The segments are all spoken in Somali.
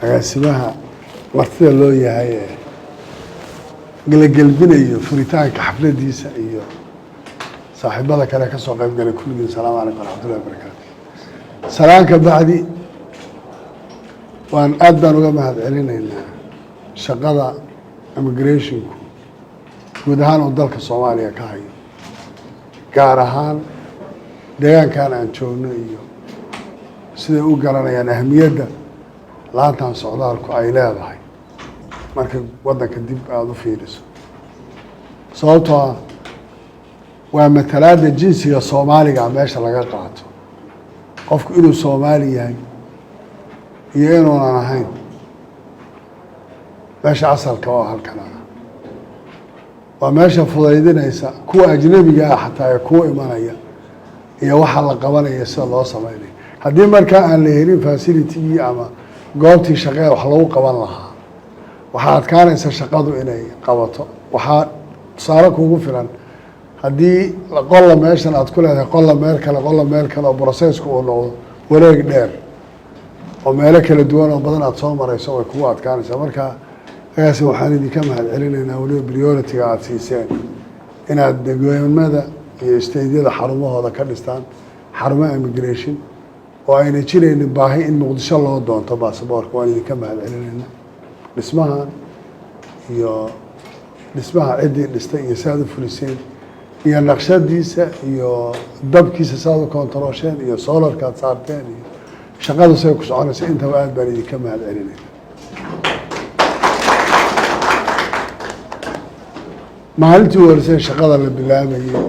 Agaasimaha martida loo yahay ee la gelbinayo furitaanka xafladiisa iyo saaxiibada kale ka soo qayb galay, kulligiin, asalaamu calaykum waraxmatullahi wabarakaatu. Salaan ka bacdi, waan aad baan uga mahad celinaynaa shaqada immigrationku guud ahaan uu dalka Soomaaliya ka hayo, gaar ahaan deegaankan aan joogno, iyo siday u garanayaan ahamiyadda laantan socdaalku ay leedahay marka waddanka dib aada u fiiriso, sababtoo ah waa matalaadda jinsiga Soomaaliga meesha laga qaato, qofku inuu Soomaali yahay iyo inuunan ahayn, meesha asalka oo halkan ah waa meesha fudaydinaysa kuwa ajnabiga ah xataa ee kuwa imanaya iyo waxa la qabanaya sida loo sameynaya. Haddii markaa aan la helin facilitygii ama goobtii shaqee wax lagu qaban lahaa, waxaa adkaanaysa shaqadu inay qabato. Waxaa tusaale kugu filan haddii qolla meeshan aad ku leedahay, qolla meel kale, qolla meel kale, oo processku uu noqdo wareeg dheer oo meelo kala duwan oo badan aada soo marayso, way kugu adkaanaysaa. Marka agaasi waxaan idinka mahad celinaynaa weliba priority-ga aada siiseen inaad degmada iyo stateyada xarumahooda ka dhistaan xarumaha immigration, oo ayna jiraynin baahi in Muqdisho loo doonto baasaboorka. Waan idinka mahad celinaynaa dhismahan iyo dhismaha ciddii dhistay iyo si aad u fuliseen iyo naqshadiisa iyo dabkiisa si aad u kontaroosheen iyo solarka aad saarteen iyo shaqadu say ku soconaysa, intaba aad baan idinka mahad celinayna. Maalintii u horeysay shaqada la bilaabayay,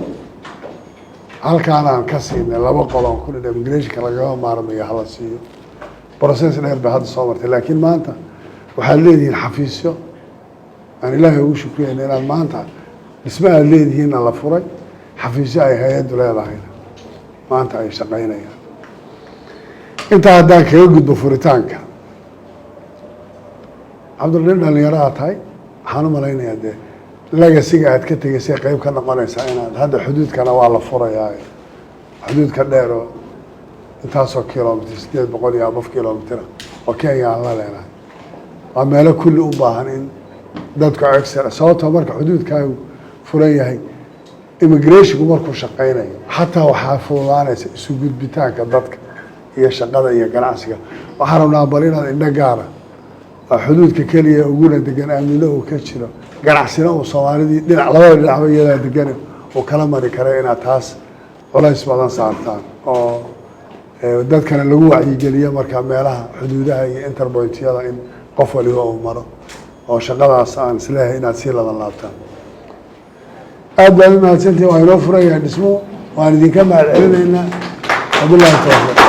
halkaan aan ka siinay laba qolon ku dhin immigrationka lagama maarmayo, hala siiyo. Process dheer bay hadda soo martay, laakiin maanta waxaad leedihiin xafiisyo aan Ilaahay ugu shukriyayna inaad maanta dhisme aad leedihiinna la furay, xafiisyo ay hay-addu leedahayna maanta ay shaqaynayaan. Intaa haddaan kaga gudbo furitaanka, Cabdul, nin dhalinyaro aad tahay, waxaan u malaynayaa dee legacyga aad ka tegeysay qeyb ka noqonaysaa inaad hadda xuduudkana waa la furayaa, xuduudka dheer oo intaasoo kilomitr, 800 iyo above kilomitr oo Kenya aan la leenahay, waa meelo kulli u baahan in dadku excel, sababtoo marka xuduudkaagu furan yahay, immigrationku markuu shaqaynayo, xataa waxaa fududaanaysa isu gudbitaanka dadka iyo shaqada iyo ganacsiga. Waxaan rabnaa bal inaad indho gaara, waa xuduudka keliya uguna degan, aamino uu ka jiro, ganacsina uu Soomaalidii dhinac labada dhinacba iyadaa degan uu kala mari kara, inaad taas culays badan saartaan oo dadkana lagu wacyigeliyo marka meelaha xuduudaha iyo interpointyada in qof waliba uu maro, oo shaqadaas aan isleeyahay inaad sii laban laabtaan. Aad baad u mahadsantihin. Waa inoo furan yahay dhismuhu, waan idinka mahad celinaynaa. Wabillahi tawfiiq.